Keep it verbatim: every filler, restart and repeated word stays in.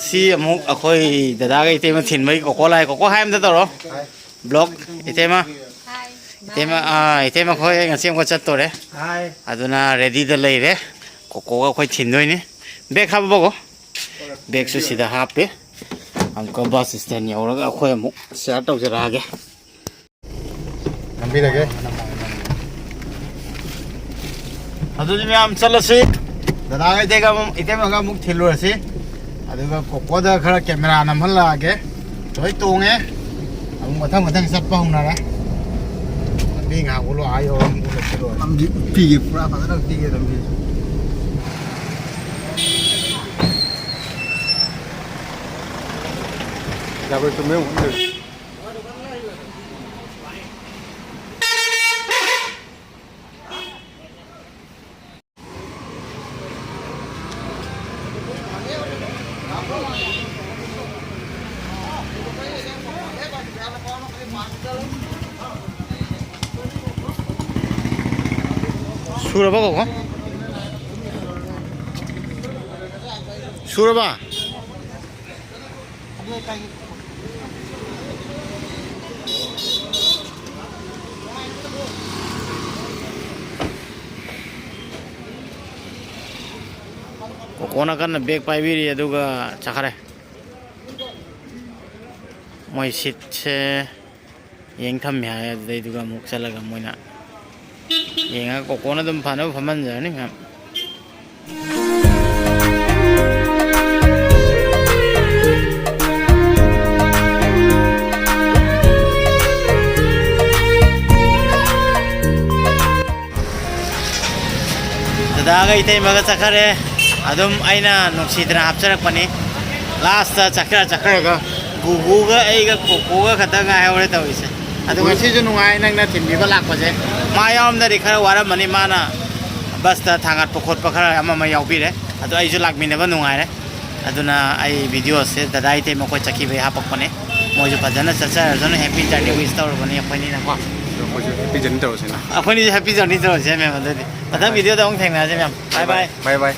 ꯁꯤ ꯑꯃꯨꯛ ꯑꯩꯈꯣꯏ ꯗꯗꯥꯒ ꯏꯇꯩꯃ ꯊꯤꯟꯕꯒꯤ ꯀꯣꯀꯣ ꯂꯥꯛꯑꯦ꯫ ꯀꯣꯀꯣ ꯍꯥꯏ ꯑꯝꯇ ꯇꯧꯔꯣ꯫ ꯕ꯭ꯂꯣꯛ ꯏꯇꯩꯃ꯫ ꯏꯇꯩꯃ, ꯑꯥ, ꯏꯇꯩꯃ ꯑꯩꯈꯣꯏ ꯉꯁꯤ ꯑꯃꯨꯛꯀ ꯆꯠꯇꯣꯔꯦ꯫ ꯑꯗꯨꯅ ꯔꯦꯗꯤꯗ ꯂꯩꯔꯦ꯫ ꯀꯣꯀꯣꯒ ꯑꯩꯈꯣꯏ ꯊꯤꯟꯗꯣꯏꯅꯤ꯫ ꯕꯦꯒ ꯍꯥꯞꯄꯕꯣ? ꯕꯦꯒꯁꯨ ꯁꯤꯗ ꯍꯥꯞꯄꯦ꯫ ꯑꯃꯨꯛꯀ ꯕꯁ ꯁ꯭ꯇꯦꯟ ꯌꯧꯔꯒ ꯑꯩꯈꯣꯏ ꯑꯃꯨꯛ ꯁꯤꯌꯥꯔ ꯇꯧꯖꯔꯛꯑꯒꯦ꯫ ꯅꯝꯕꯤꯔꯒꯦ꯫ ꯑꯗꯨꯗꯤ ꯃꯌꯥꯝ ꯆꯠꯂꯁꯤ꯫ ꯗꯗꯥꯒ ꯏꯇꯩꯒ ꯑꯃꯨꯛ, ꯏꯇꯩꯃꯒ ꯑꯃꯨꯛ ꯊꯤꯜꯂꯨꯔꯁꯤ꯫ ꯑꯗꯨꯒ ꯀꯣꯀꯣꯗ ꯈꯔ ꯀꯦꯃꯦꯔꯥ ꯅꯝꯍꯜꯂꯛꯑꯒꯦ꯫ ꯂꯣꯏ ꯇꯣꯡꯉꯦ꯫ ꯑꯃꯨꯛ ꯃꯊꯪ ꯃꯊꯪ ꯆꯠꯄ ꯍꯧꯅꯔꯦ꯫ ꯂꯝꯕꯤ ꯉꯥꯏꯍꯥꯛ ꯎꯠꯂꯣ, ꯑꯥ ꯌꯧꯔ ꯑꯃꯨꯛ ꯎꯠꯂꯁꯤ ꯂꯣꯏꯔꯦ꯫ ꯂꯝꯕꯤ ꯎꯠꯄꯤꯒꯦ, ꯄꯨꯔꯥ ꯐꯖꯅ ꯎꯠꯄꯤꯒꯦ ꯂꯝꯕꯤ꯫ ꯌꯥꯕ꯭ꯔꯥ? ꯆꯨꯝꯃꯦ, ꯎꯠꯂꯦ꯫ ꯁꯨꯔꯕ ꯀꯣꯀꯣ? ꯁꯨꯔꯕ? ꯀꯣꯀꯣꯅ ꯀꯟꯅ ꯕꯦꯒ ꯄꯥꯏꯕꯤꯔꯤ, ꯑꯗꯨꯒ ꯆꯠꯈ꯭ꯔꯦ꯫ ꯃꯣꯏ ꯁꯤꯠꯁꯦ ꯌꯦꯡ ꯊꯝꯃꯦ ꯍꯥꯏ, ꯑꯗꯨꯗꯩꯗꯨꯒ ꯑꯃꯨꯛ ꯆꯠꯂꯒ ꯃꯣꯏꯅ ꯌꯦꯡꯉꯒ ꯀꯣꯀꯣꯅ ꯑꯗꯨꯝ ꯐꯅꯕ ꯐꯝꯍꯟꯖꯔꯅꯤ ꯃꯌꯥꯝ꯫ ꯗꯗꯥꯒ ꯏꯇꯩꯃꯒ ꯆꯠꯈꯔꯦ꯫ ꯑꯗꯨꯝ ꯑꯩꯅ ꯅꯨꯡꯁꯤꯗꯅ ꯍꯥꯞꯆꯔꯛꯄꯅꯤ꯫ ꯂꯥꯁꯇ ꯆꯠꯈ꯭ꯔ ꯆꯠꯈ꯭ꯔꯒ ꯒꯨꯒꯨꯒ ꯑꯩꯒ ꯀꯣꯀꯣꯒ ꯈꯛꯇ ꯉꯥꯏꯍꯧꯔꯦ ꯇꯧꯔꯤꯁꯦ꯫ ꯑꯗꯨ ꯉꯁꯤꯁꯨ ꯅꯨꯡꯉꯥꯏ ꯅꯪꯅ ꯊꯤꯟꯕꯤꯕ ꯂꯥꯛꯄꯁꯦ꯫ ꯃꯥ ꯌꯥꯎꯔꯝꯗꯗꯤ ꯈꯔ ꯋꯥꯔꯝꯃꯅꯤ, ꯃꯥꯅ ꯕꯁꯇ ꯊꯥꯡꯒꯠꯄ ꯈꯣꯠꯄ ꯈꯔ ꯑꯃ ꯑꯃ ꯌꯥꯎꯕꯤꯔꯦ꯫ ꯑꯗꯣ ꯑꯩꯁꯨ ꯂꯥꯛꯃꯤꯟꯅꯕ ꯅꯨꯡꯉꯥꯏꯔꯦ꯫ ꯑꯗꯨꯅ ꯑꯩ ꯚꯤꯗꯤꯑꯣꯁꯦ ꯗꯗꯥ ꯏꯇꯩꯃ ꯃꯈꯣꯏ ꯆꯠꯈꯤꯕꯩ ꯍꯥꯞꯄꯛꯄꯅꯦ꯫ ꯃꯣꯏꯁꯨ ꯐꯖꯅ ꯆꯠꯆꯔꯁꯅꯨ, ꯍꯦꯄꯤ ꯖꯔꯅꯤ ꯋꯤꯁ ꯇꯧꯔꯕꯅꯤ ꯑꯩꯈꯣꯏꯅꯤꯅꯀꯣ꯫ ꯑꯗꯣ ꯑꯩꯈꯣꯏꯁꯨ ꯍꯦꯄꯤ ꯖꯔꯅꯤ ꯇꯧꯔꯁꯤꯅ꯫ ꯑꯩꯈꯣꯏꯅꯤꯁꯨ ꯍꯦꯄꯤ ꯖꯔꯅꯤ ꯇꯧꯔꯁꯦ ꯃꯦꯝ꯫ ꯑꯗꯨꯗꯤ ꯃꯊꯪ ꯚꯤꯗꯤꯑꯣꯗ ꯑꯃꯨꯛ ꯊꯦꯡꯅꯔꯁꯦ ꯃꯦꯝ꯫ ꯕꯥꯏ ꯕꯥꯏ꯫ ꯕꯥꯏ ꯕꯥꯏ꯫